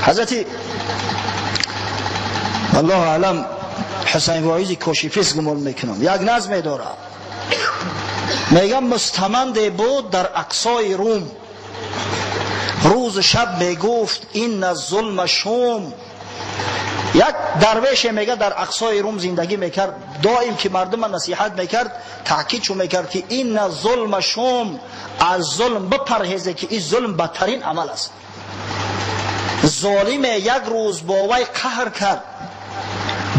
Ҳазрати Аллоҳу аълам Ҳусайн Воизи Кошифис гумон мекунам, як назме дорад, мегам мустаманде буд дар Ақсои Рум, рӯзу шаб мегуфт инна зулма шум. Як дарвеше мега дар Ақсои Рум зиндагӣ мекард, доим ки мардума насиҳат мекард, таъкид чун мекард ки инна зулма шум, аз зулм бипарҳезе ки ин зулм бадтарин амал аст. Золиме як рӯз бо вай қаҳр кард,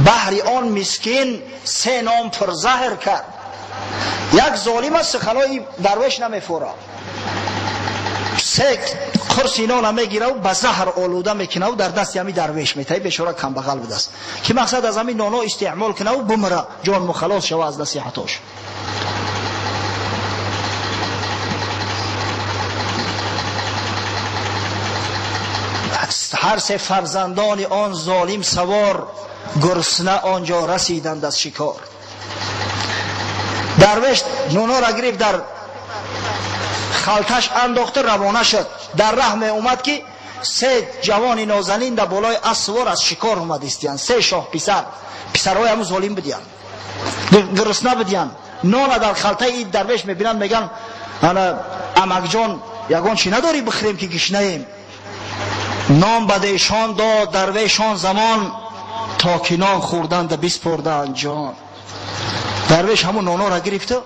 баҳри он мискин се ном пурзаҳр кард. Як золим аст, суханои дарвеш намефурад, се қурси нона мегираву ба заҳр олуда мекунаву дар дасти ҳамин дарвеш метаи. Бечора камбағал будааст ки мақсад аз ҳамин ноно истеъмол кунаву бумра, ҷон мухаллос шава аз насиҳатош. Ҳар се фарзандони он золим савор гурусна онҷо расиданд аз шикор. Дарвеш нонора гирифт, дар халташ андохта равона шуд. Дар раҳ меомад ки се ҷавони нозанин дар болои асп сувор аз шикор омадистиянд. Се шоҳ писар, писарҳои ҳамун золим будиянд, гурусна будиянд. Нона дар халтаи дарвеш мебинанд, мегӯянд ана амакҷон, ягон чи надорӣ бихӯрем ки гишнаем? Нон ба дешон дод дарвешон замон, то ки нон хӯрданда биспурданд ҷон. Дарвеш ҳамун нонора гирифта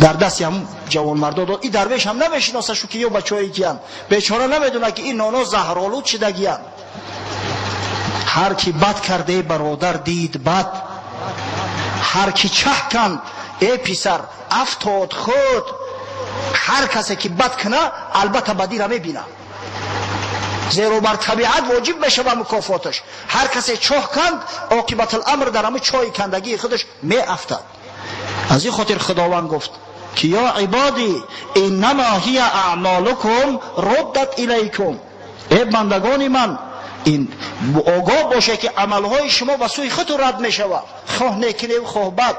дар дасти ҳамун ҷавонмардо дод. Ин дарвеш ҳам намешиносашу ки ё бачаҳои киянд, бечора намедонад ки ин ноно заҳролуд шидагиянд. Ҳар ки бад кард, э бародар, дид бад, ҳар ки чаҳ канд, э писар, афтод худ. Ҳар касе ки бад куна, албатта бадира мебинад, зеро бар табиат воҷиб мешавад мукофоташ. Ҳар касе чоҳ канд, оқибатуламр дар ҳамин чоҳи кандагии худаш меафтад. Аз ин хотир Худованд гуфт ки ё ибодӣ иннамо ҳия аъмолукум руддат илайкум, э бандагони ман, ин огоҳ бошед ки амалҳои шумо ба сӯи худтон рад мешавад, хоҳ некинев хоҳ бад.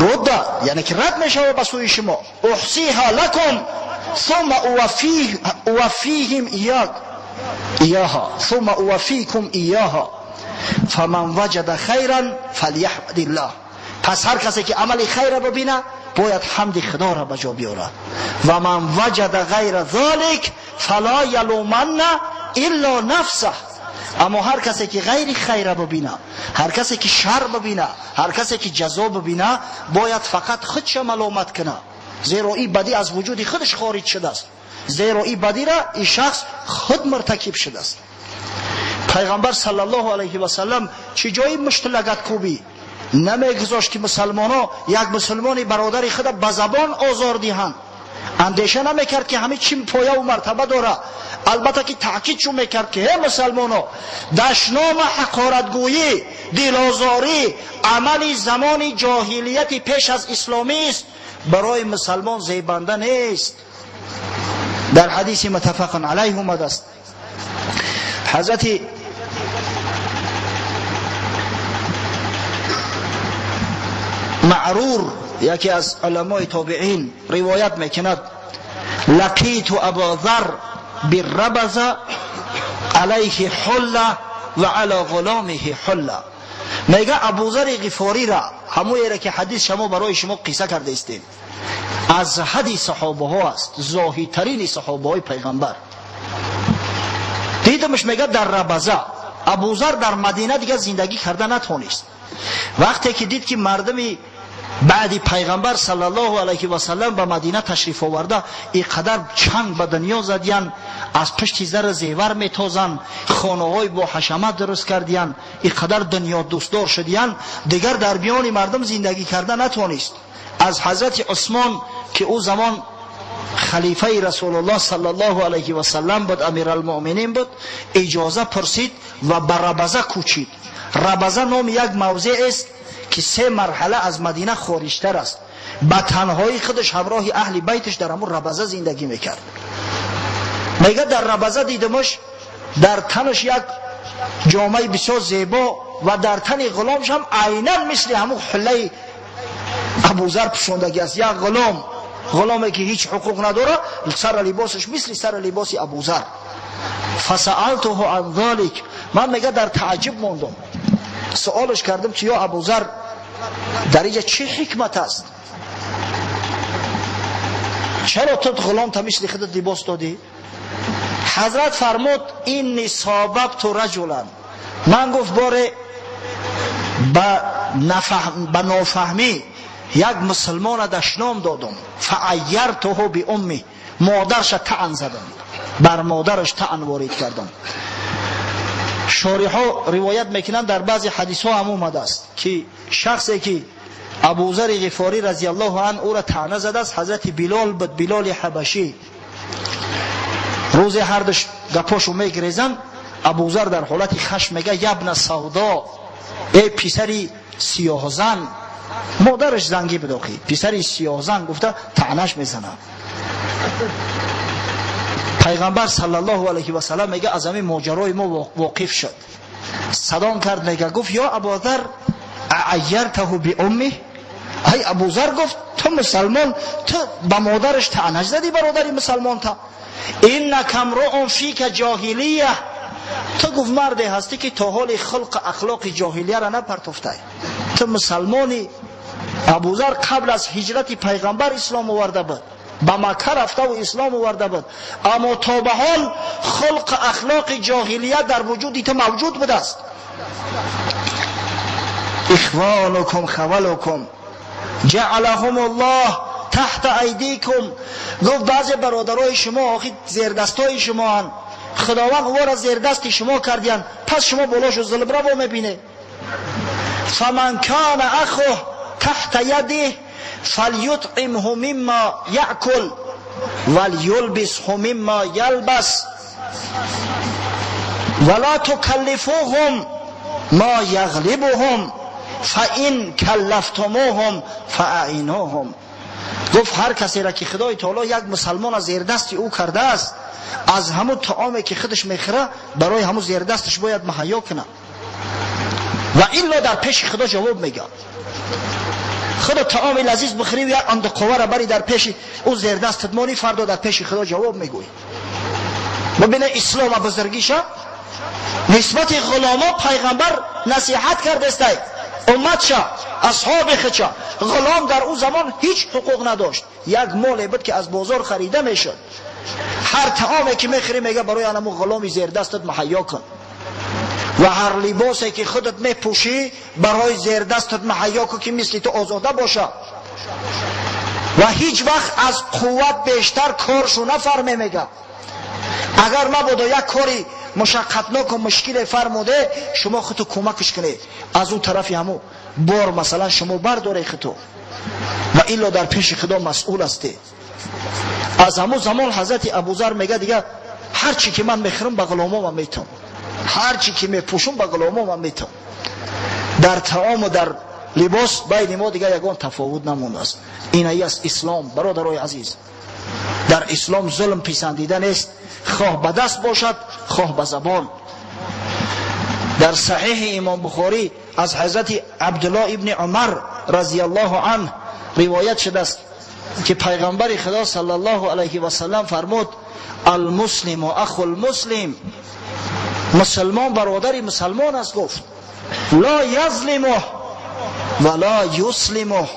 Рудда яъне ки рад мешавад ба сӯи шумо. Уҳсиҳа лакум ثم أوفيهم إياها ثم أوفيكم إياها فمن وجد خيرا فليحمد الله. پس هر کسی که عمل خیر را ببینه باید حمد خدا را به جا بیاورد. و من وجد غیر ذلك فلا یلومن الا نفسه. اما هر کسی که غیر خیر را ببینه، هر کسی که شر ببینه، هر کسی که جزا ببینه، باید فقط خودش ملامت کنه، زیرا این بدی از وجود خودش خارج شده است، زیرا این بدی را این شخص خود مرتکب شده است. پیغمبر صلی الله علیه و سلم چه جایی مشت لگد کوبی نمیگذاشت که مسلمانا یک مسلمان برادر خود به زبان آزار دهند. اندیشه نمیکرد که همه چی پایه و مرتبه داره. البته که تاکید چون میکرد که هی مسلمانا، دشنام، حقارتگویی، دلازاری عمل زمان جاهلیت پیش از اسلامی است، برای مسلمان زیبنده نیست. در حدیث متفق علیه اومده است حضرت معرور یکی از علمای تابعین روایت میکند لقیت ابا ذر بالربذ علیه حله و علی غلامه حله. میگه ابوذر غفاری را، همون را که حدیث شما برای شما قصه کرده استیم، از حدی صحابه ها است، زاهدترین صحابه های پیغمبر. دیدمش میگه در ربذه. ابوذر در مدینه دیگه زندگی کرده نتونست. وقتی که دید که مردمی بعد پیغمبر صلی الله علیه و سلم به مدینه تشریف آورده، اینقدر چنگ به دنیا زدیان، از پشت زر زیور میتازن، خانه های با حشمت درست کردیان، اینقدر دنیا دوستدار شدیان، دیگر در میان مردم زندگی کرده نتونست. از حضرت عثمان که او زمان خلیفه رسول الله صلی الله علیه و سلم بود، امیرالمؤمنین بود، اجازه پرسید و به ربذه کوچید. ربذه نام یک موضع است که سه مرحله از مدینه خارجتر است. به تنهایی خودش همراه اهل بیتش در همون ربذه زندگی میکرد. میگه در ربذه دیدمش در تنش یک جامعه بسیار زیبا و در تن غلامش هم عینا مثل همون حله ابوذر پوشوندگی است. یک غلام، غلامی که هیچ حقوق نداره، سر لباسش مثل سر لباس ابوذر. فسألته عن ذلك. من میگه در تعجب موندم، سوالش کردم که یا ابوذر در اینجا چه حکمت است؟ چرا تو غلام تا مثل خودت لباس دادی؟ حضرت فرمود اینی ساببت رجلا، من گفت باره به نافهمی یک مسلمان دشنام دادم، فعیرته بأمه، مادرش طعن زدم، بر مادرش طعن وارد کردم. شارح‌ها روایت میکنند در بعضی حدیث ها هم اومده است که شخصی که ابوذر غفاری رضی الله عنه او را طعنه زده است حضرت بلال بود، بلال حبشی. روز هر دوش گپاشو میگریزن، ابوذر در حالت خشم میگه یبن سودا، ای پسری سیاه زن، مادرش زنگی بود آخی، پسری سیاه زن گفته طعنش میزنه. پیغمبر صلی الله علیه و سلم میگه از همین ماجرای ما واقف شد، صدام کرد، میگه گفت یا ابوذر اعیرته بامه، ای ابوذر گفت تو مسلمان، تو به مادرش طعنه زدی برادری مسلمان تا، انک امرؤ فیک جاهلیه، تو گفت مردی هستی که تا حال خلق اخلاق جاهلیه را نپرتفته، تو مسلمانی. ابوذر قبل از هجرت پیغمبر اسلام آورده بود، به مکه رفته و اسلام آورده بود، اما تا به حال خلق اخلاق جاهلیه در وجود تو موجود بوده است. اخوانکم خولکم جعلهم الله تحت ایدیکم، گفت بعضی برادرای شما آخی زیردستای شما هن، خداوند او را زیردست شما کردین، پس شما بالاشو ظلم را میبینه. فمن کان اخوه تحت یده فلیطعمه مما یأکل ولیلبسه مما یلبس ولا تکلفوهم ما یغلبهم فإن کلفتموهم فأعینوهم. گفت هر کسی را که خدای تعالی یک مسلمان از زیردست او کرده است، از همون طعامی که خودش میخوره برای همون زیردستش باید مهیا کنه، و الا در پیش خدا جواب میگه. خدا طعام لذیذ بخوری و یک اند قوه را بری در پیش او زیردستت مانی، فردا در پیش خدا جواب میگویی. ببینه اسلام بزرگیشه، نسبت غلاما پیغمبر نصیحت کرده است امتشا اصحاب خودشا. غلام در او زمان هیچ حقوق نداشت، یک مال بود که از بازار خریده میشد، هر طعامی که میخری میگه برای انمو غلامی زیر دستت مهیا کن، و هر لباسی که خودت میپوشی برای زیر دستت مهیا کن که مثل تو آزاده باشه، و هیچ وقت از قوت بیشتر کارشو نفرمه. میگه اگر مبادا یک کاری مشقتناک و مشکل فرموده، شما خودتو کمکش کنید، از اون طرفی همو بار مثلا شما برداره خودتو، و الا در پیش خدا مسئول هستی. از همون زمان حضرت ابوذر میگه دیگه هر چی که من میخورم به غلاما من میتم، هر چی که میپوشم به غلاما من میتم. در طعام و در لباس بین ما دیگه یگان تفاوت نمونده است. این ای است اسلام برادرای عزیز. در اسلام ظلم پسندیده نیست، خواه به دست باشد خواه به زبان. در صحیح امام بخاری از حضرت عبدالله ابن عمر رضی الله عنه روایت شده است که پیغمبر خدا صلی الله علیه و سلم فرمود المسلم و اخو المسلم، مسلمان برادر مسلمان است. گفت لا یظلمه ولا یسلمه،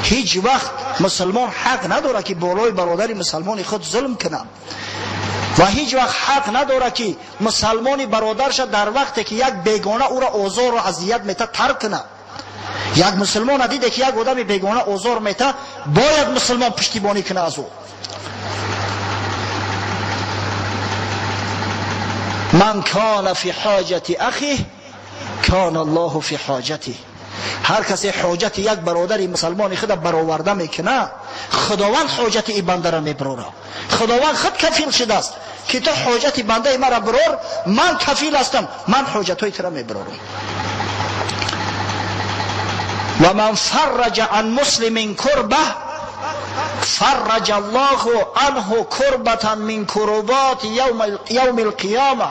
هیچ وقت مسلمان حق نداره که بالای برادر مسلمان خود ظلم کنه، و هیچ وقت حق نداره که مسلمان برادرش در وقتی که یک بیگانه او را آزار و اذیت میته ترک کنه. یک مسلمان دیده که یک آدم بیگانه آزار میته، باید مسلمان پشتیبانی کنه از او. من کان فی حاجت اخیه کان الله فی حاجته، هر کسی حاجت یک برادر مسلمان خود برآورده میکنه، خداوند حاجت این بنده را میبراره. خداوند خود کفیل شده است که تو حاجت بنده مرا برار، من کفیل هستم، من حاجت های تو را میبرارم. و من فرج عن مسلم کربه فرج الله عنه کربة من کربات یوم القیامه.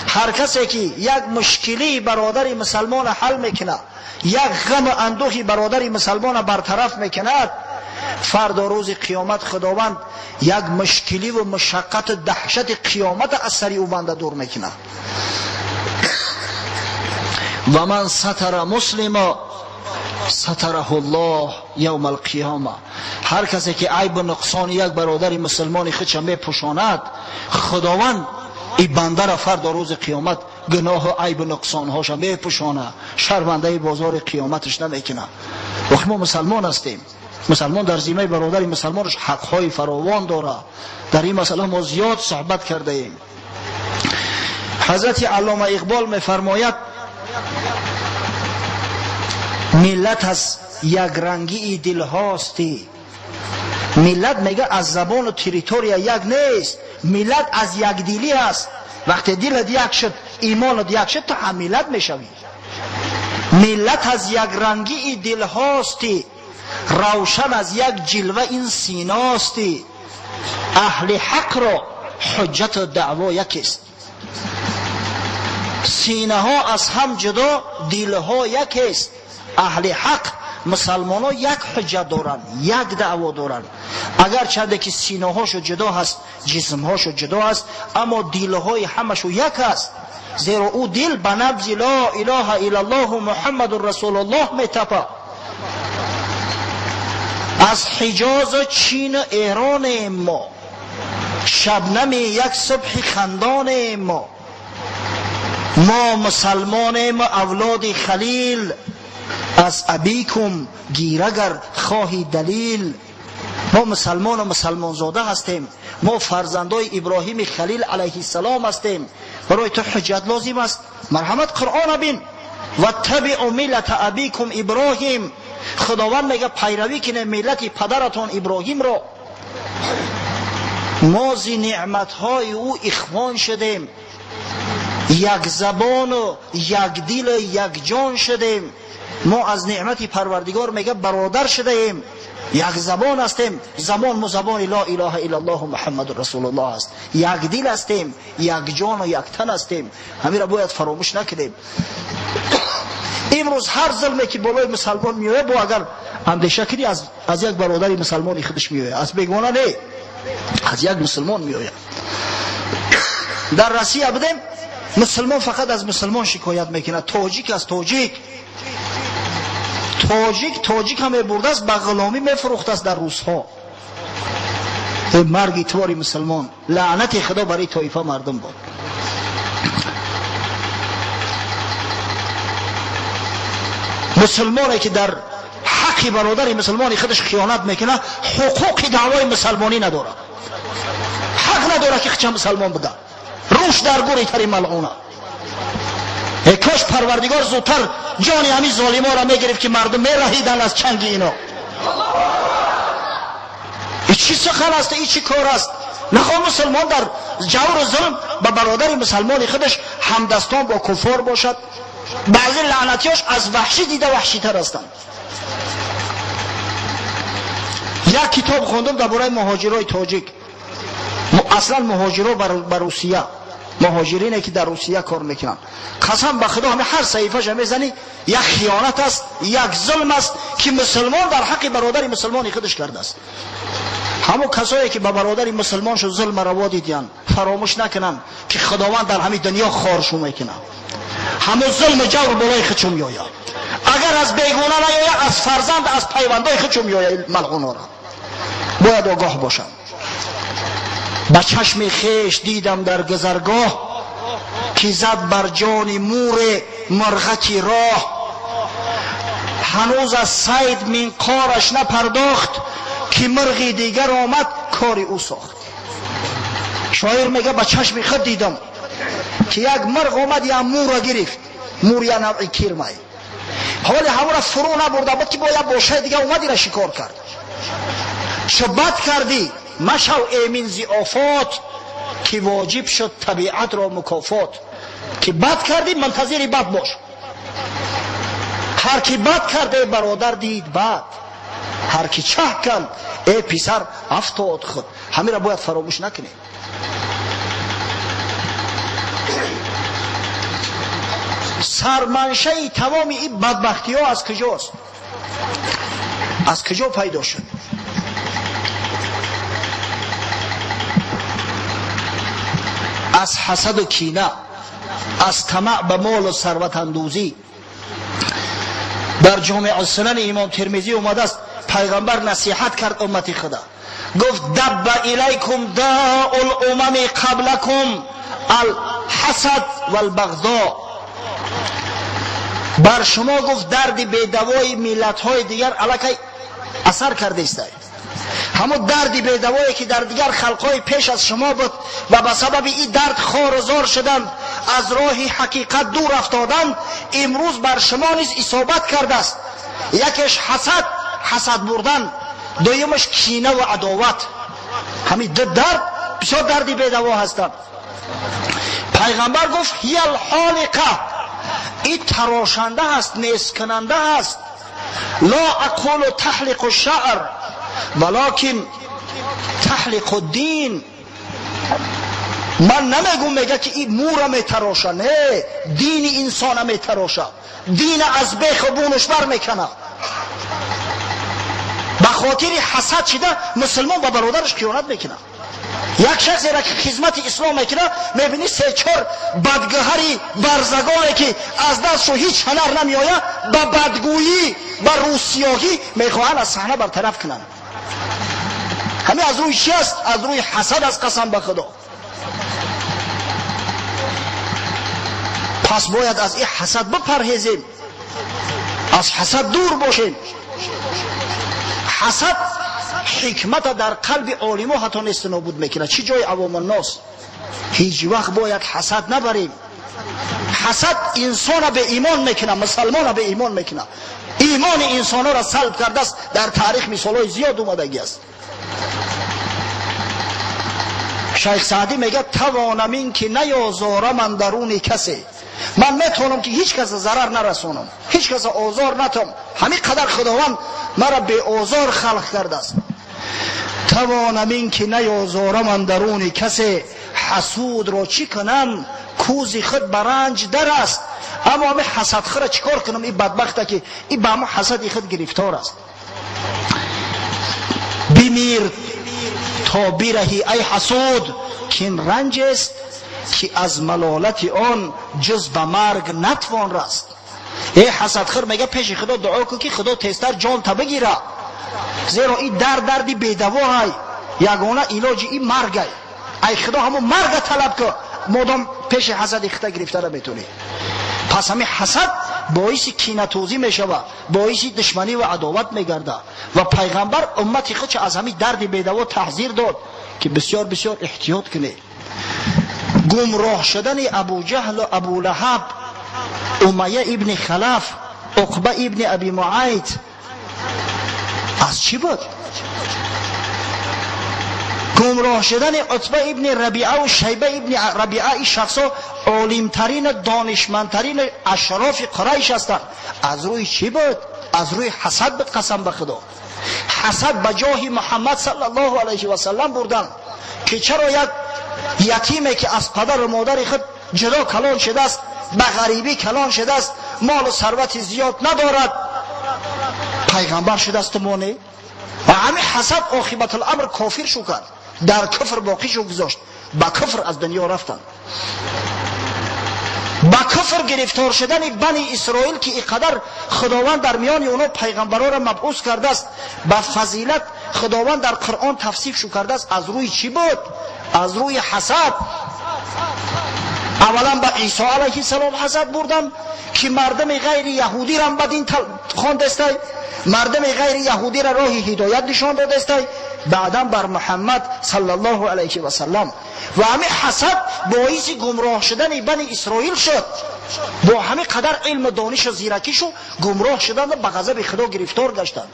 هر کسی که یک مشکلی برادر مسلمان حل میکنه، یک غم و اندوهی برادر مسلمان برطرف میکند، фардо рӯзи қиёмат худованд як мушкиливу мушаққату даҳшати қиёмата аз сари ӯ банда дур мекунад. Ва ман сатара муслима сатараҳу Аллоҳ явма алқиёма. Ҳар касе ки айбу нуқсони як бародари мусулмони худша мепӯшонад, худованд и бандара фардо рӯзи қиёмат гуноҳу айбу нуқсонҳоша мепӯшонад, шармандаи бозори қиёматаш намекунад. Вақт мо мусалмон ҳастем, мусалмон дар зиммаи бародари мусалмонаш ҳақҳои фаровон дорад. Дар ин масъала мо зиёд суҳбат кардаем. Ҳазрати Аллома Иқбол мефармояд: миллат аз якрангии дилҳости. Миллат мега аз забону территория як нест, миллат аз якдилӣ аст. Вақте дилат як шуд, имонат як шуд, ту ҳаммиллат мешавӣ. Миллат аз якрангии дилҳости, равшан аз як ҷилва ин синости. Аҳли ҳақро ҳуҷҷату даъво якест. Синаҳо аз ҳам ҷудо, дилҳо якест. Аҳли ҳақ мусалмонҳо як ҳуҷҷат доранд, як даъво доранд. Агарчанде ки синаҳошу ҷудо ҳаст, ҷисмҳошу ҷудо аст, аммо дилҳои ҳамашу як аст. Зеро ӯ дил ба набзи ло илоҳа иллаллоҳу муҳаммадун расулуллоҳ метапад. Аз Ҳиҷозу Чину Эронем мо, шабнами як субҳи хандонем мо. Мо мусалмонем авлоди Халил, аз абикум гирагар хоҳи далил. Мо мусалмону мусалмонзода ҳастем, мо фарзандои Иброҳими Халил алайҳиссалом ҳастем. Барои ту ҳуҷҷат лозим аст, марҳамат Қуръона бин. Ваттабиъу миллата абикум Иброҳим. Худованд мега пайравӣ кине миллати падаратон Иброҳимро. Мо зи неъматҳои ӯ ихвон шудем, як забону як дилу як ҷон шудем. Мо аз неъмати Парвардигор мега бародар шудаем, як забон ҳастем. Забон мо забони ло илоҳа иллаллоҳу муҳаммадун расулуллоҳ аст. Як дил ҳастем, як ҷону як тан ҳастем. Ҳаминро бояд фаромӯш накунем. Имрӯз ҳар зулме ки болои мусалмон меояд, бо агар андеша кунӣ, аз як бародари мусалмони худаш меояд, аз бегона не, аз як мусулмон меояд. Дар Россия будем, мусулмон фақат аз мусулмон шикоят мекунад, тоҷик аз тоҷик. Тоҷик тоҷик ҳам мебурдааст, ба ғуломӣ мефурӯхтааст дар русҳо. Марги твори мусулмон, лаънати Худо барои тоифа мардум буд. Мусулмоне ки дар ҳаққи бародари мусулмони худаш хиёнат мекунад, ҳуқуқи даъвои мусалмонӣ надорад, ҳақ надорад ки хича мусалмон буда. Рӯш дар гури тари малъуна. Э кош Парвардигор зудтар ҷони ҳамин золиморо мегирифт, ки мардум мераҳиданд аз чанги ино. И чӣ сухан аст, и чӣ кор аст? Нахоҳ мусулмон дар ҷавру зулм ба бародари мусалмони худаш ҳамдастон бо куффор бошад. Баъзе лаънатиёш аз ваҳшӣ дида ваҳшитар ҳастанд. Як китоб хондум дар бораи муҳоҷирои тоҷик, аслан муҳоҷиро ба Русия, муҳоҷирине ки дар Русия кор мекунанд. Қасам ба Худо, ҳаме ҳар саҳифаша мезанӣ, як хиёнат аст, як зулм аст, ки мусулмон дар ҳаққи бародари мусулмони худаш кардааст. Ҳамон касое ки ба бародари мусулмоншо зулм раво дидиянд, фаромӯш накунанд, ки Худованд дар ҳамин дунё хоршу мекунад. Ҳамон зулму ҷавр болои худшон меояд. Агар аз бегона наёяд, аз фарзанд, аз пайвандои худшон меояд. Малъунора бояд огоҳ бошанд. Ба чашми хеш дидам дар гузаргоҳ, ки зад бар ҷони муре мурғаки роҳ. Ҳанӯз аз сайд минқораш напардохт, ки мурғи дигар омад кори ӯ сохт. Шоир мега ба чашми худ дидам, ки як мурғ омад, як мурра гирифт. Мур я навъи кирмай. Ҳоли ҳамура фурӯ набурда буд, ки бо як бошаи дига омад, ира шикор кард. Чу бад кардӣ, машав эмин зи офот, ки воҷиб шуд табиатро мукофот. Ки бад кардӣ, мунтазири бад бош. Ҳар ки бад кард, э бародар, дид бад, ҳар ки чаҳ кард, э писар, афтод худ. Ҳамира бояд фаромӯш накунем. Сарманшаи тамоми ин бадбахтиҳо аз куҷост? Аз куҷо пайдо шуд? Аз ҳасаду кина, аз тамаъ ба молу сарватандӯзӣ. Дар Ҷомеъ Сунани Имом Термизӣ омадааст, пайғамбар насиҳат кард уммати худа, гуфт: дабба илайкум даул умами қаблакум алҳасад валбағзо. Бар шумо гуфт дарди бедавои миллатҳои дигар аллакай асар кардааст. Ҳамон дарди бедавое ки дар дигар халқҳои пеш аз шумо буд ва ба сабаби ин дард хору зор шуданд, аз роҳи ҳақиқат дур афтоданд, имрӯз бар шумо низ исобат кардааст. Якеш ҳасад, ҳасад бурдан, дуюмаш кина ва адоват. Ҳамин ду дард бисёр дарди бедаво ҳастанд. Пайғамбар гуфт: ҳиял ҳолиқа, ин тарошанда ҳаст, несткунанда ҳаст. Ло ақулу таҳлиқу шаър валокин таҳлиқу дин. Ман намегум, мега ки ин мура метароша, не, дини инсона метароша, дина аз беху бунуш бар мекана. Ба хотири ҳасад шида мусулмон ба бародараш хиёнат мекунад. Як шахсеро ки хизмати ислом мекунад, мебинӣ се-чор бадгӯҳари барзагоне ки аз дастшу ҳеҷ ҳунар намеояд, ба бадгӯйӣ, ба рӯсиёҳӣ мехоҳанд аз саҳна бартараф кунанд. Ҳамин аз рӯи чи аст? Аз рӯи ҳасад аст, қасам ба Худо. Пас бояд аз ин ҳасад бипарҳезем, аз ҳасад дур бошем. Ҳасад ҳикмата дар қалби олимо ҳатто нест нобуд мекунад. Чӣ ҷои авомуннос? Ҳеҷ вақт бояд ҳасад набарем. Ҳасад инсона беимон мекунад, мусалмона беимон мекунад. Имони инсонҳоро салб кардааст. Дар таърих мисолҳои зиёд омадагӣ аст. Шайх Саъдӣ мегӯяд: тавонам ин ки наёзорам андаруни касе. Ман метавонам ки ҳеҷ каса зарар нарасонам, ҳеҷ каса озор натам. Ҳамин қадар Худованд маро беозор халқ кардааст. Тавонам ин ки наёзорам андаруни касе, ҳасудро чӣ кунам, кӯзи худ ба ранҷ дар аст. Аммо ҳамин ҳасадхӯра чӣ кор кунам? Ин бадбахта ки ин ба ҳамон ҳасади худ гирифтор аст. Бимир то бираҳӣ ай ҳасуд, кин ранҷест ки аз малолати он ҷуз ба марг натвон раст. Эй ҳасадхӯр, мега пеши Худо дуо кун ки Худо тезтар ҷонта бигира, зеро ин дард дарди бедавоай, ягона илоҷи ин маргай. Ай Худо ҳамон марга талаб кун, модом пеши ҳасади хита гирифта наметонӣ. Пас ҳамин ҳасад боиси кинатӯзӣ мешавад, боиси душманӣ ва адоват мегардад. Ва пайғамбар уммати худша аз ҳамин дарди бедаво таҳзир дод ки бисёр бисёр эҳтиёт кунед. Гумроҳ шудани Абуҷаҳлу Абулаҳаб, Умайя ибни Халаф, Уқба ибни Аби Муайт аз чӣ буд? Гумроҳ шудани Утба ибни Рабиа ва Шайба ибни Рабиа, ин шахсҳо олимтарину донишмандтарину ашрофи Қурайш ҳастанд. Аз рӯи чӣ буд? Аз рӯи ҳасад буд, қасам ба Худо. Ҳасад ба ҷоҳи Муҳаммад саллаллоҳу алайҳи васаллам бурданд ки чаро як ятиме ки аз падару модари худ ҷудо калон шудааст, ба ғарибӣ калон шудааст, молу сарвати зиёд надорад, пайғамбар шудааст мо не? Ва ҳамин ҳасад оқибатуламр кофир шу кард, дар куфр боқӣ шу гузошт, ба куфр аз дунё рафтанд. Ба куфр гирифтор шудани Бани Исроил ки ин қадар Худованд дар миёни онҳо пайғамбарҳоро мабъус кардааст, ба фазилат Худованд дар Қуръон тавсиф шу кардааст, аз рӯи чӣ буд? Аз рӯи ҳасад. Аввалан ба Исо алайҳиссалом ҳасад бурданд ки мардуми ғайри яҳудиро ба дин хондастай, мардуми ғайри яҳудиро роҳи ҳидоят нишон додастай, баъдан бар Муҳаммад саллаллоҳу алайҳи васаллам. Ва ҳамин ҳасад боиси гумроҳ шудани Бани Исроил шуд. Бо ҳамин қадар илму донишу зиракишу гумроҳ шуданд ва ба ғазаби Худо гирифтор гаштанд.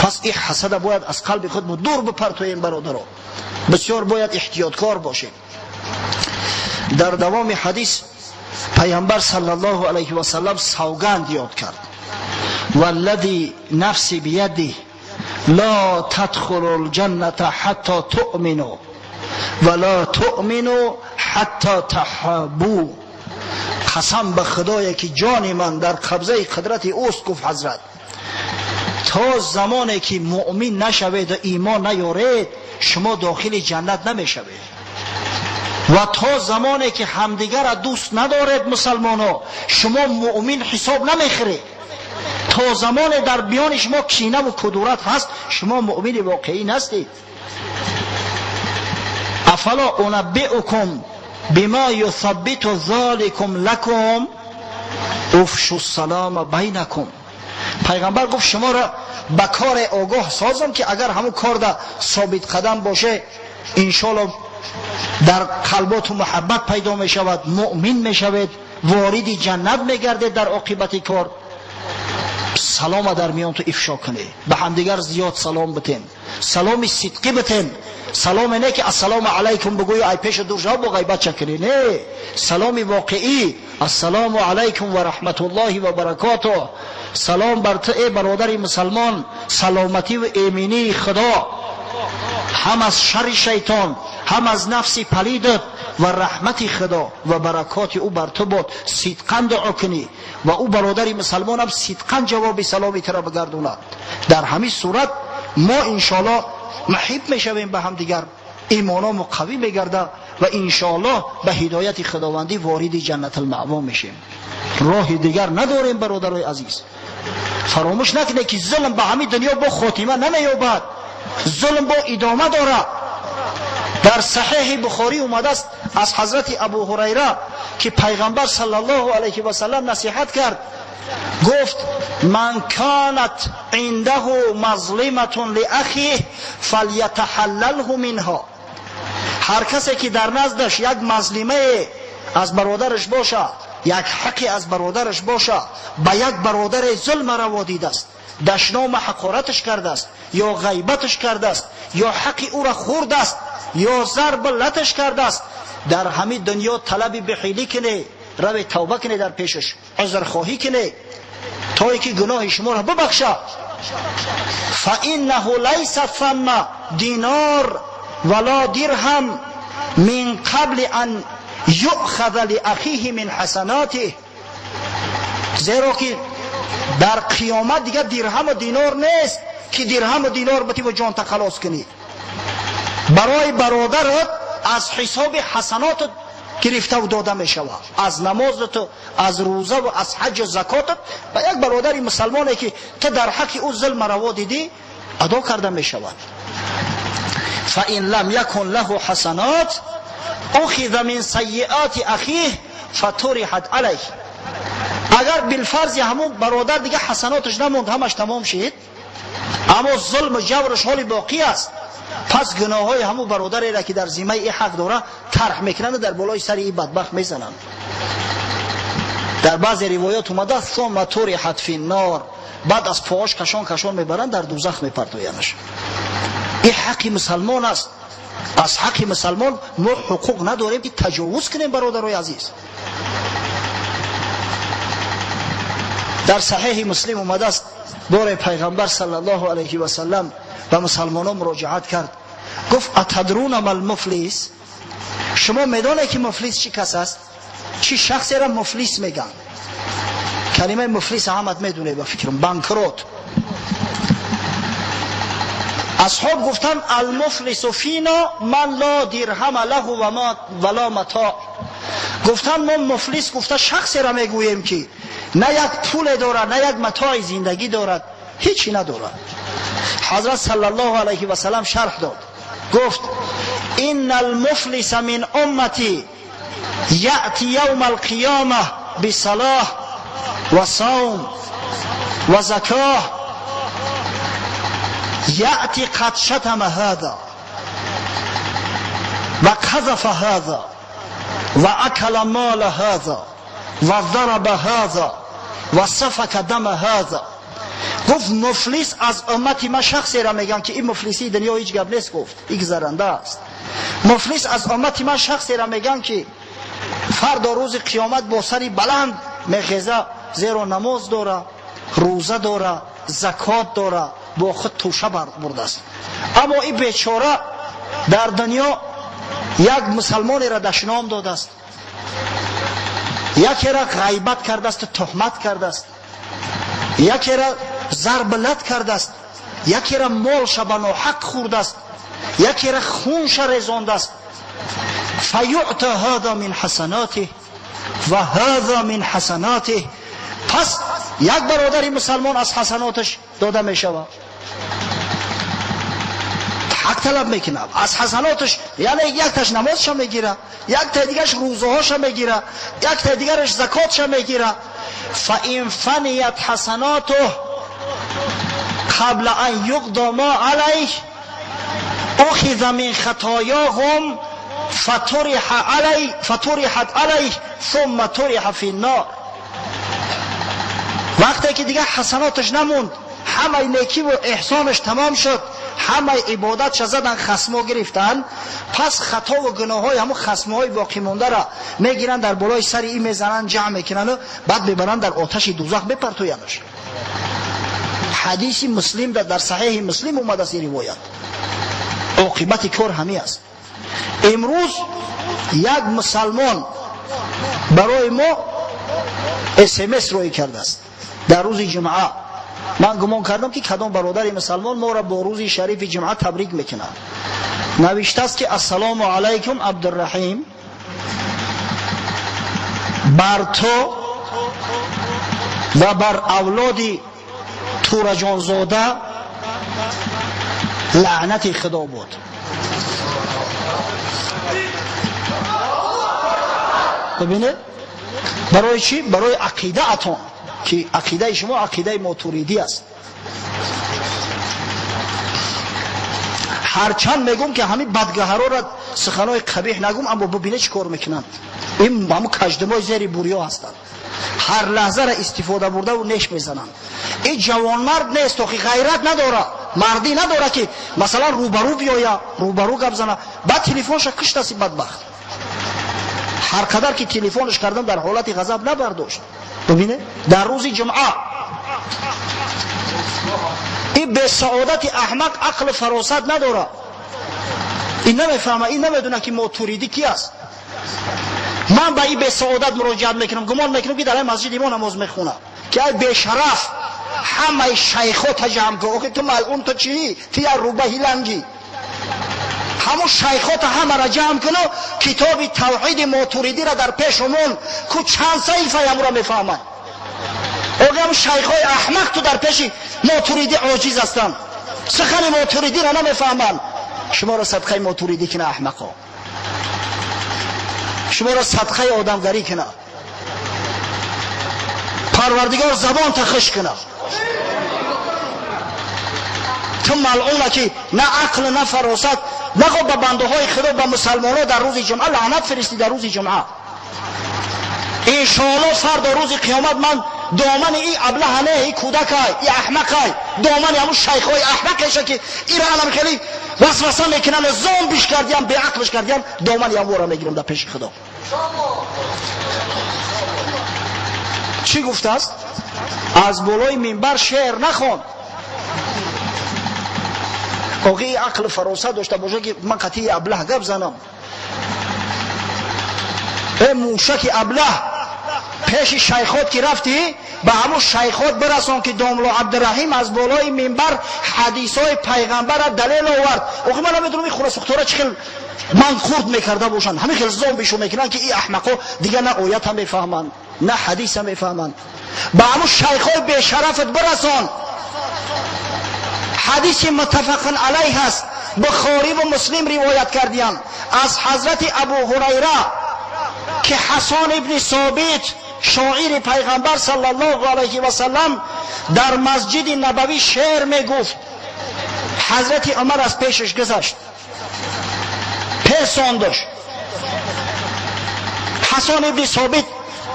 Пас ин ҳасада бояд аз қалби худ дур бипартоем, бародаро. Бисёр бояд эҳтиёткор бошем. Дар давоми ҳадис пайғамбар саллаллоҳу алайҳи васаллам савганд ёд кард: валлади нафси биядиҳ ла тадхулу лҷанната ҳатто туъмину ва ла туъмину ҳатто таҳаббу. Қасам ба Худое ки ҷони ман дар қабзаи қудрати ӯст, гуфт ҳазрат, то замоне ки муъмин нашавед ва имон наёред, шумо дохили ҷаннат намешавед. Ва то замоне ки ҳамдигарро дӯст надоред мусалмоно, шумо муъмин ҳисоб намехӯред. То замоне дар миёни шумо кинаву кудурат ҳаст, шумо муъмини воқеӣ нестед. Афала унаббиукум бима юсаббиту золикум лакум уфшу салама байнакум. Пайғамбар гуфт шуморо ба коре огоҳ созам ки агар ҳамун корда собитқадам боше, иншоалло дар қалботу муҳаббат пайдо мешавад, муъмин мешавед, вориди ҷаннат мегардед дар оқибати кор. Салома дар миёнту ифшо кунед, ба ҳамдигар зиёд салом битен, саломи сидқӣ битен. Саломе не ки ассалому алайкум бигӯю ай пешу дур шав бо ғайбат чакунӣ, не, саломи воқеӣ, ассалому алайкум ва раҳматуллоҳи ва баракотуҳ. Салом бар ту эй бародари мусалмон, саломатӣ ва эминии Худо ҳам аз шарри шайтон, ҳам аз нафси палидат ва раҳмати Худо ва баракоти ӯ бар ту бод. Сидқан дуо кунӣ ва ӯ бародари мусалмонам сидқан ҷавоби саломи туро бигардонад. Дар ҳамин сурат мо иншоалло муҳиб мешавем ба ҳамдигар, имономо қавӣ мегарда ва иншоаллоҳ ба ҳидояти худовандӣ вориди ҷаннатулмаъво мешем. Роҳи дигар надорем, бародарои азиз. Фаромӯш накунед ки зулм ба ҳамин дунё бо хотима намеёбад, зулм бо идома дорад. Дар саҳеҳи Бухорӣ омадааст аз ҳазрати Абу Ҳурайра ки пайғамбар саллаллоҳу алайҳи васаллам насиҳат кард, гуфт: ман канат индаҳу мазлиматун лиахиҳ фалятаҳаллалҳу минҳо. Ҳар касе ки дар наздаш як мазлимае аз бародараш бошад, як ҳаққе аз бародараш бошад, ба як бародаре зулма раво дидааст, дашнома ҳақораташ кардааст, ё ғайбаташ кардааст, ё ҳаққи ӯро хӯрдааст, ё зарба латаш кардааст, дар ҳамин дунё талаби бихилӣ кунед, раве тавба кунед, дар пешаш узрхоҳӣ кунед, то ин ки гуноҳи шуморо бибахшад. Фаиннаҳу лайса самма динор вала дирҳам мин қабли ан юъхаза лиахиҳи мин ҳасанотиҳ. Зеро ки дар қиёмат дигар дирҳаму динор нест ки дирҳаму динор битиву ҷонта халос кунӣ. Барои бародарат аз ҳисоби ҳасанотат гирифтаву дода мешавад, аз намозату, аз рӯзаву аз ҳаҷу закотат ба як бародари мусалмоне ки ту дар ҳаққи ӯ зулма раво дидӣ адо карда мешавад. Фаин лам якун лаҳу ҳасанот ухиза мин сайиоти ахиҳ фатуриҳат алайҳ. Агар билфарзи ҳамун бародар дигар ҳасаноташ намонд, ҳамаш тамом шид, аммо зулму ҷавраш ҳоли боқӣ аст, пас гуноҳҳои ҳамун бародареро ки дар зиммаи ин ҳақ дора тарҳ мекунанд, дар болои сари ин бадбахт мезананд. Дар баъзе ривоят омадааст сумма туриҳат фи ннор, баъд аз поҳош кашон кашон мебаранд, дар дузах мепартоянаш. Ин ҳаққи мусалмон аст. Аз ҳаққи мусалмон мо ҳуқуқ надорем ки таҷовуз кунем, бародарои азиз. Дар саҳеҳи Муслим омадааст, боре пайғамбар саллаллоҳу алайҳи васаллам ба мусалмонон муроҷиат кард, гуфт: атадруна мал муфлис? Шумо медонед ки муфлис чӣ кас аст? Чӣ шахсеро муфлис мегӯянд? Калимаи муфлис ҳамат медонед, ба фикрам, банкрот. Асҳоб гуфтанд: алмуфлису фино ман ло дирҳама лаҳу вала матоъ. Гуфтанд мо муфлис гуфта шахсеро мегӯем ки на як пуле дорад, на як матои зиндагӣ дорад, ҳечи надорад. Ҳазрат саллаллоҳу алайҳи васаллам шарҳ дод, гуфт: инна алмуфлиса мин уммати яъти явма алқиёма бисалоҳ ва савм ва закоҳ яъти қад шатама ҳаза ва қазафа ҳаза ва акала мола ҳаза ва зараба ҳаза ва сафака дама ҳаза. Гуфт муфлис аз уммати ман шахсеро мегӯям ки ин муфлисии дунё ҳеҷ гап нест, гуфт ин гузаранда аст. Муфлис аз уммати ман шахсеро мегӯям ки фардо рӯзи қиёмат бо сари баланд мехеза, зеро намоз дора, рӯза дора, закот дора, бо худ тӯша бурдааст. Аммо ин бечора дар дунё як мусалмонеро дашном додааст, якеро ғайбат кардааст, туҳмат кардааст, якеро зарб лат кардааст, якеро молша ба ноҳақ хӯрдааст, якеро хунша резондааст. فیعطی هذا من حسناته و هذا من حسناته. پس یک برادر مسلمان از حسناتش داده می شود، حق طلب میکنه از حسناتش، یعنی یک تاش نمازش میگیره، یک تا دیگرش روزهاش میگیره، یک تا دیگرش زکاتش میگیره. فان فنیت حسناته قبل ان یقضى ما علیه اخذ من خطایاهم فطرحت علیه ثم طرح فی النار. وقتی که دیگه حسناتش نموند، همه نیکی و احسانش تمام شد، همه عبادتش زدن، خصما گرفتن، پس خطا و گناه‌های همون خصم‌های باقی مونده را میگیرن در بالای سر این میزنن، جمع میکنن و بعد میبرن در آتش دوزخ میپرتوینش. حدیث مسلم در صحیح مسلم اومده است این روایت. عاقبت کار همی است. امروز یک مسلمان برای ما SMS روی کرده است در روز جمعه. من گمان کردم که کدام برادر مسلمان ما را با روز شریف جمعه تبریک میکنند. نوشته است که السلام علیکم عبدالرحیم، بر تو و بر اولاد تورجانزاده لعنت خدا بود. ببینید برای چی؟ برای عقیده اتون که عقیده شما عقیده ماتوریدی است. هرچند میگم که همین بدگهرا را سخنای قبیح نگم، اما ببینید چی کار میکنند. این همون کژدمای زیر بوریا هستند، هر لحظه را استفاده برده و نیش میزنند. این جوانمرد نیست، آخه غیرت نداره، مردی نداره که مثلا روبرو بیاید، روبرو گپ زنه. بعد تلفنش کشت است بدبخت. هر قدر که تلفنش کردم در حالت غضب نبرداشت. ببینه در روز جمعه این به سعادت احمق عقل فراست نداره، این نمیفهمه، این نمیدونه که ماتوریدی کی است. من به این به سعادت مراجعت میکنم، گمان میکنم که در این مسجد ما نماز میخونه که ای بیشرف همه شیخا تجمع کن. آخه تو ملعون، تو چی؟ تو یه روبه هیلنگی. همون شیخات همه را جمع کنو، کتاب توحید ماتوریدی را در پیشمون کو چند صحیفه هم را میفهمند. آقا هم شیخای احمق تو در پیش ماتوریدی عاجز هستند، سخن ماتوریدی را نمیفهمند. شما را صدقه ماتوریدی کنه احمقا، شما را صدقه آدمگری کنه، پروردگار زبان تخش کنه. تو ملعونه که نه عقل نه فراست، نخو به بنده های خدا، به مسلمان ها در روز جمعه لعنت فرستی. در روز جمعه انشاءالله فردا روز قیامت من دامن این ابله نه، این کودک های، این احمق های، دامن همون شیخ های احمق که این را الان خیلی وسوسه میکنن، زوم بیش کردیم، بی عقلش کردیم، دامن همون را میگیرم در پیش خدا. چی گفته است؟ از بالای منبر شعر نخوان. آقای عقل فراست داشته باشه که من قطعی ابله گپ زنم. ای موشک ابله، پیش شیخات که رفتی به همون شیخات برسان که داملا عبدالرحیم از بالای منبر حدیثای پیغمبر را دلیل آورد. آقا من نمیدونم این خورا سوختارا چه خیلی من خورد میکرده باشن، همین خیلی زوم بشو میکنن که این احمقا دیگه نه آیت هم میفهمن نه حدیث هم میفهمن. به همون شیخای بیشرفت برسان. حدیث متفق علیه است، بخاری و مسلم روایت کردیان از حضرت ابو هریره که حسان ابن ثابت شاعر پیغمبر صلی الله علیه و سلم در مسجد نبوی شعر میگفت. حضرت عمر از پیشش گذشت، پیساندش. حسان ابن ثابت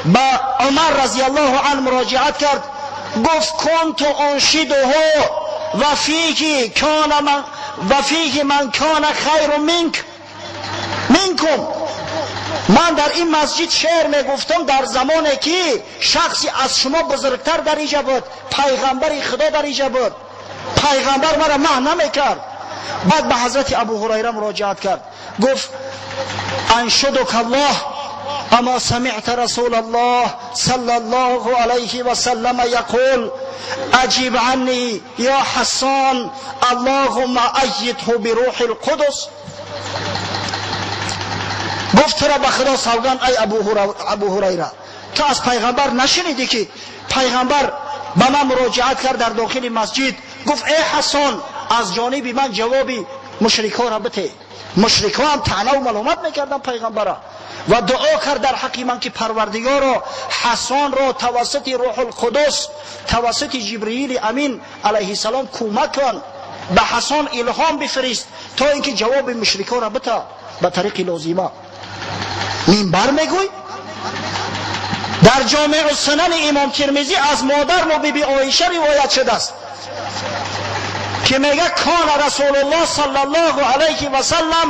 به عمر رضی الله عنه مراجعت کرد، گفت کنت انشده و فیه کان من و فیه من کان خیر منک منکم. من در این مسجد شعر میگفتم در زمانی که شخصی از شما بزرگتر در اینجا بود، پیغمبر خدا در اینجا بود، پیغمبر مرا منع نمیکرد. بعد به حضرت ابو هریره مراجعت کرد، گفت انشدک الله اما سمعت رسول الله صلی الله علیه و سلم یقول اجیب عنی یا حسان اللهم ایده بروح القدس. Гуфт туро ба Худо савганд, ай Абу Ҳурайра, ту аз пайғамбар нашунидӣ ки пайғамбар ба ман муроҷиат кард дар дохили масҷид, гуфт эй Ҳасан, аз ҷониби ман ҷавоби мушрикҳоро бите. Мушрикҳо ҳам таънаву маломат мекарданд пайғамбара ва дуо кард дар ҳаққи ман ки Парвардигоро Ҳасонро тавассути Рӯҳулқудус, тавассути Ҷибриили Амин алайҳиссалом кӯмак кун, ба Ҳасон илҳом бифирист то ин ки ҷавоби мушрикҳоро бита ба тариқи лозима. Минбар мегӯй? Дар Ҷомеъу Сунани Имом Тирмизӣ аз модармо Биби Оиша ривоят шудааст ки мега кана Расулуллоҳ саллаллоҳу алайҳи васаллам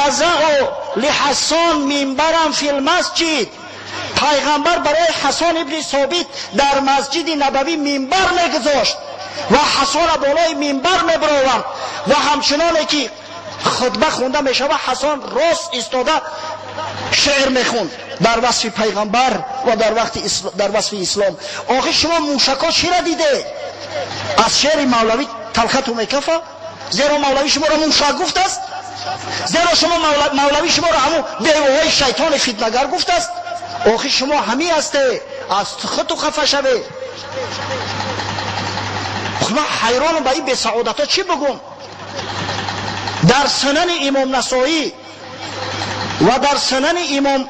язау лиҳассон минбаран фил масҷид. Пайғамбар барои Ҳасон ибни Собит дар масҷиди Набавӣ минбар мегузошт ва Ҳасонро болои минбар мебаровард ва ҳамчуноне ки хутба хонда мешавад, Ҳасон рост истода шеър мехонд дар васфи пайғамбар ва дар васфи ислом. Охир шумо мушакҳо чиро диде? Аз шеъри Мавлавӣ талхату мекафа? Зеро Мавлавӣ шуморо мушак гуфтааст? Зеро шумо Мавлавӣ шуморо ҳамун бевоҳои шайтони фитнагар гуфтааст? Охир шумо ҳамин ҳасте, аз худту хафа шавед. Ман ҳайронам, ба ин бесаодатҳо чӣ бигӯм? Дар Сунани Имом Насоӣ ва дар Сунани Имом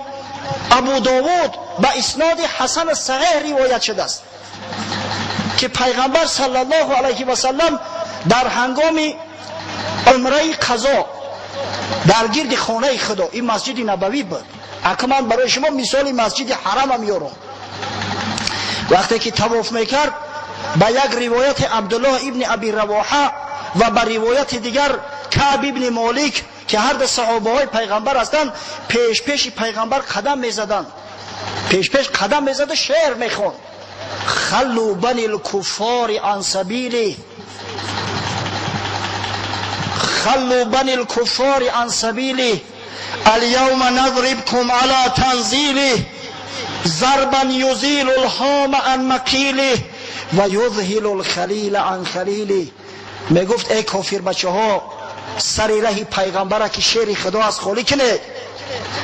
Абу Довуд ба исноди ҳасан саҳеҳ ривоят шудааст ки пайғамбар саллаллоҳу алайҳи васаллам дар ҳангоми умраи қазо дар гирди хонаи Худо, ин масҷиди Набавӣ буд, ака ман барои шумо мисоли масҷиди Ҳарама меёрам, вақте ки тавоф мекард, ба як ривояти Абдуллоҳ ибни Аби Равоҳа ва ба ривояти дигар Каъб ибни Молик, ки ҳар ду саҳобаҳои пайғамбар ҳастанд, пешпеши пайғамбар қадам мезаданд, пешпеш қадам мезаду шеър мехонд: халлу бани лкуффори ан сабили, халлу бани лкуффори ан сабили, اليوم نضربكم على تنزيله ضربا يزيل الهام عن مقيله ويذهل الخليل عن خليله. мегуфт эй кофир бачаҳо, сари раҳи пайғамбара ки шеъри Худо аст холӣ кунед,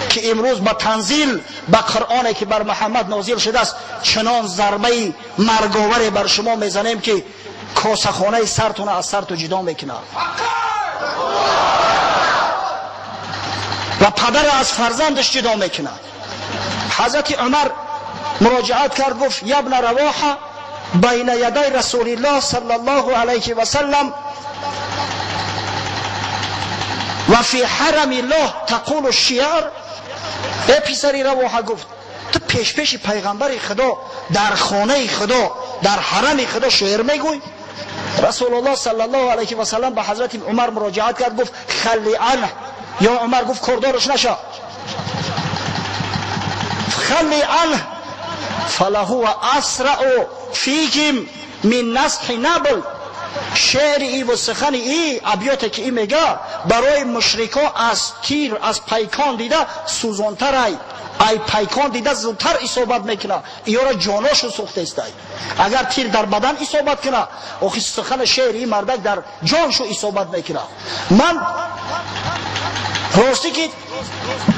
ки имрӯз ба танзил, ба Қуръоне ки бар Муҳаммад нозил шудааст, чунон зарбаи марговаре бар шумо мезанем ки косахонаи сартона аз сарту ҷудо мекунад ва падара аз фарзандаш ҷудо мекунад. Ҳазрати Умар муроҷиат кард, гуфт: ябна Равоҳа, байна ядай Расулиллоҳ саллаллоҳу алайҳи васаллам ва фи ҳарамиллоҳ тақулу шиър. Э писари Равоҳа, гуфт, ту пешпеши пайғамбари Худо дар хонаи Худо, дар ҳарами Худо шеър мегӯй? Расулуллоҳ саллаллоҳу алайҳи васаллам ба ҳазрати Умар муроҷиат кард, гуфт: халли анҳ ё Умар, гуфт, кордораш наша, халли анҳ фалаҳува асрау фихим мин насҳи набл. Шеъри и ва сухани и абёте ки и мега барои мушрикҳо аз тир, аз пайкон дида сӯзонтарай, ай пайкон дида зудтар исобат мекуна, иёро ҷоношу сӯхтестай. Агар тир дар бадан исобат куна, охи сухани шеъри и мардак дар ҷоншу исобат мекуна. Ман ростӣ ки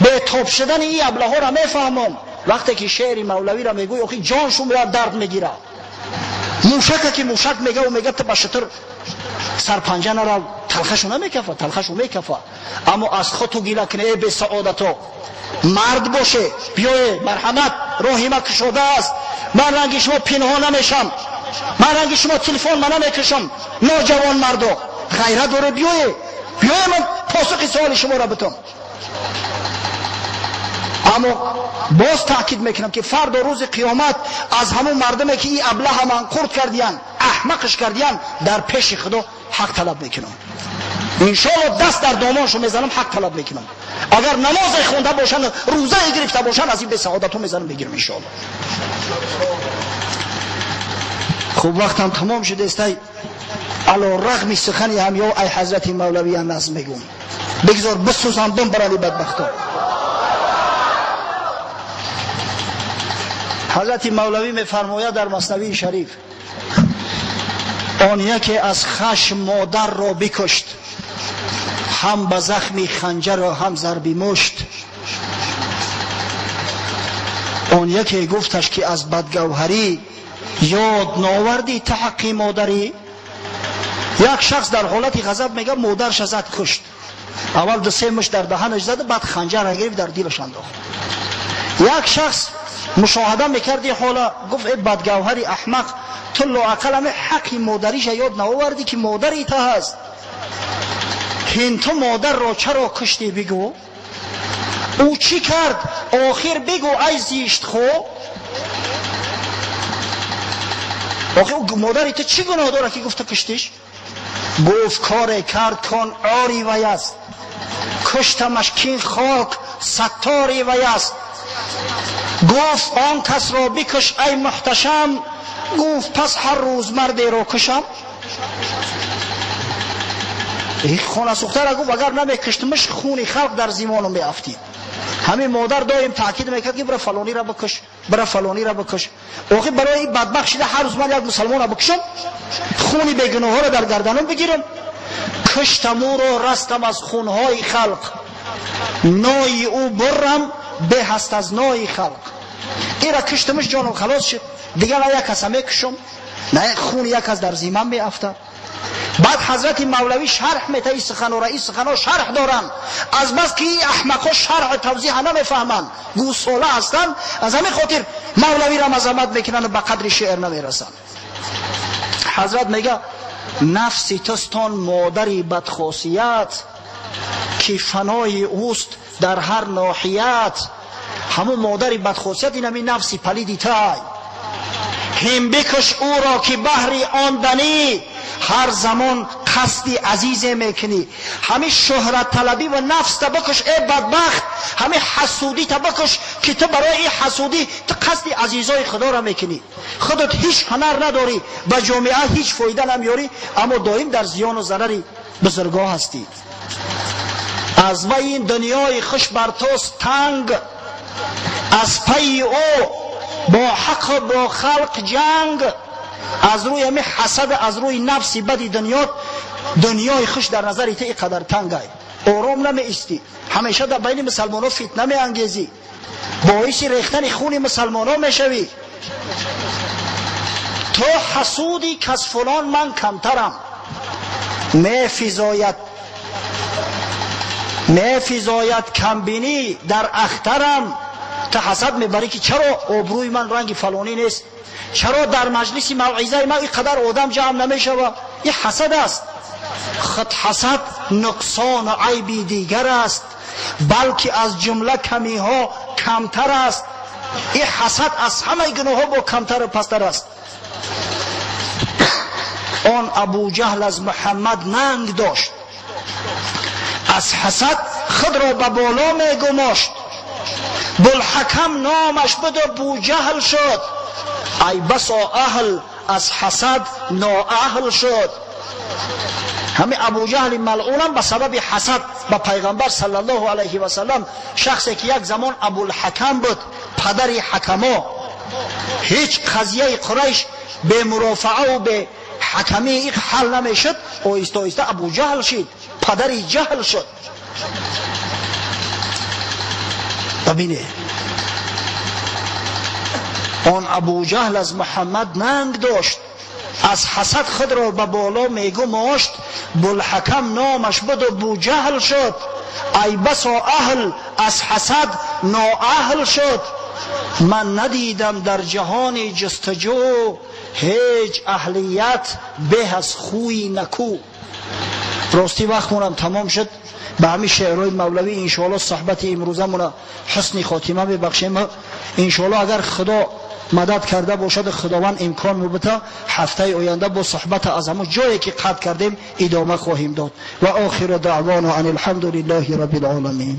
бетоб шудани и аблаҳоро мефаҳмам. Вақте ки шеъри Мавлавиро мегӯй, охи ҷоншу дард мегирад. Мушака ки мушак мегаву мега ту ба шутур сарпанҷа нарав, талхашу намекафа, талхашу мекафа. Аммо аз худту гила кунӣ, э бесаодато, мард боше, биёе, марҳамат, роҳи ма кушода аст. Ман ранги шумо пинҳон намешам, ман ранги шумо телефон ма намекушам. Ноҷавон мардо, ғайрат доре, биёе, биёе, ман посухи суоли шуморо битам. Аммо боз таъкид мекунам ки фардо рӯзи қиёмат аз ҳамун мардуме ки ин аблаҳа манқурт кардиян, аҳмақш кардиян, дар пеши Худо ҳақ талаб мекунам. Иншоалло даст дар домоншо мезанам, ҳақ талаб мекунам. Агар намозе хонда бошанд, рӯзае гирифта бошанд, аз ин бесаодатҳо мезанам, мегирам, иншоалло. Хуб, вақтам тамом шудестай. Ало рағми сухани ҳамё ай ҳазрати Мавлавия назм мегӯм, бигзор бисӯзам, бимбарали бадбахто. Ҳазрати Мавлавӣ мефармояд дар Маснавии Шариф: он яке аз хашм модарро бикушт, ҳам ба захми ханҷару ҳам зарби мушт. Он яке гуфташ ки аз бадгавҳарӣ ёд новардӣ ту ҳаққи модарӣ. Як шахс дар ҳолати ғазаб мега модарша зад, кушт. Аввал ду се мушт дар даҳанаш зад, баъд ханҷара гирифт, дар дилаш андохт. Як шахс мушоҳада мекард ин ҳола, гуфт: э бадгавҳари аҳмақ, ту лоақал ҳаме ҳаққи модариша ёд наовардӣ, ки модари та ҳаст. Ҳин ту модарро чаро куштӣ, бигӯ? Ӯ чӣ кард охир, бигӯ, ай зиштхо? Охир модари ту чӣ гуноҳ дорад, ки гуфта куштиш? Гуфт: коре кард кон ори вай аст, куштамаш кин хок саттори вай аст. Гуфт: он касро бикуш, ай муҳташам. Гуфт: пас ҳар рӯз мардеро кушам? Хонасӯхтара гуфт: агар намекуштмаш, хуни халқ дар зимону меафтид. Ҳамин модар доим таъкид мекард, ки бира фалонира бикуш, бира фалонира бикуш. Охир барои ин бадбахт шида ҳар рӯз ман як мусалмонро бикушам, хуни бегуноҳҳоро дар гарданам бигирам? Куштам ӯро, растам аз хунҳои халқ, нои ӯ буррам беҳ аст аз нои халқ. Ира куштамаш, ҷоном халос шуд, дигар на як каса мекушам, на хуни як кас дар зимам меафтад. Баъд ҳазрати Мавлавӣ шарҳ мета ин суханора. Ин суханҳо шарҳ доранд. Аз бас ки ин аҳмақҳо шарҳу тавзиҳа намефаҳманд, гӯсола ҳастанд, аз ҳамин хотир Мавлавиро мазаммат мекунанд, ба қадри шеър намерасанд. Ҳазрат мега: нафси тустон модари бадхосият, ки фанои ӯст дар ҳар ноҳият. Ҳамун модари бадхосият ин ҳамин нафси палиди тай. Ҳим бикуш ӯро, ки баҳри он данӣ ҳар замон қасди азизе мекунӣ. Ҳамин шӯҳратталабӣ ва нафста бикуш, э бадбахт. Ҳамин ҳасудита бикуш, ки ту барои ин ҳасудӣ ту қасди азизои худоро мекунӣ. Худат ҳеҷ ҳунар надорӣ, ба ҷомеа ҳеҷ фоида намеёрӣ, аммо доим дар зиёну зарари бузургоҳ ҳастӣ. Аз вай ин дунёи хуш бар туст танг, аз пайи ӯ бо ҳаққу бо халқ ҷанг. Аз рӯи ҳамин ҳасад, аз рӯи нафси бади дунёт, дунёи хуш дар назари ту ин қадар тангай, ором намеистӣ, ҳамеша дар байни мусалмонҳо фитна меангезӣ, боиси рехтани хуни мусалмонҳо мешавӣ. То ҳасуди кас фулон ман камтарам, мефизояд камбинӣ дар ахтарам. Ту ҳасад мебарӣ, ки чаро обрӯи ман ранги фалонӣ нест, чаро дар маҷлиси мавъизаи ман ин қадар одам ҷамъ намешавад. Ин ҳасад аст. Худ ҳасад нуқсону айби дигар аст, балки аз ҷумла камиҳо камтар аст. Ин ҳасад аз ҳамаи гуноҳҳо бо камтару пасттар аст. Он Абуҷаҳл аз Муҳаммад нанг дошт, аз ҳасад худро ба боло мегумошт. Булҳакам номаш буду Буҷаҳл шуд, ай басо аҳл аз ҳасад ноаҳл шуд. Ҳамин Абуҷаҳли малъунам ба сабаби ҳасад ба пайғамбар саллаллоҳу алайҳи васаллам, шахсе ки як замон Абулҳакам буд, падари ҳакамо, ҳеҷ қазияи Қурайш бемурофааву беҳакамии ин ҳал намешуд, оҳиста оҳиста Абуҷаҳл шид, падари ҷаҳл шуд. Бибине, он Абуҷаҳл аз Муҳаммад нанг дошт, аз ҳасад худро ба боло мегумошт. Булҳакам номаш буду Буҷаҳл шуд, ай басо аҳл аз ҳасад ноаҳл шуд. Ман надидам дар ҷаҳони ҷустуҷӯ ҳеҷ аҳлият беҳ аз хӯи накӯ. Ростӣ вақтмонам тамом шуд. Ба ҳамин шеърҳои Мавлавӣ иншоалло суҳбати имрӯзамона ҳусни хотима мебахшем. Иншоалло, агар Худо мадад карда бошаду Худованд имкон мубита, ҳафтаи оянда бо суҳбата аз ҳамон ҷое ки қатъ кардем идома хоҳем дод. Ва охиру даъвоно ан алҳамду лиллаҳи рабби лоламин.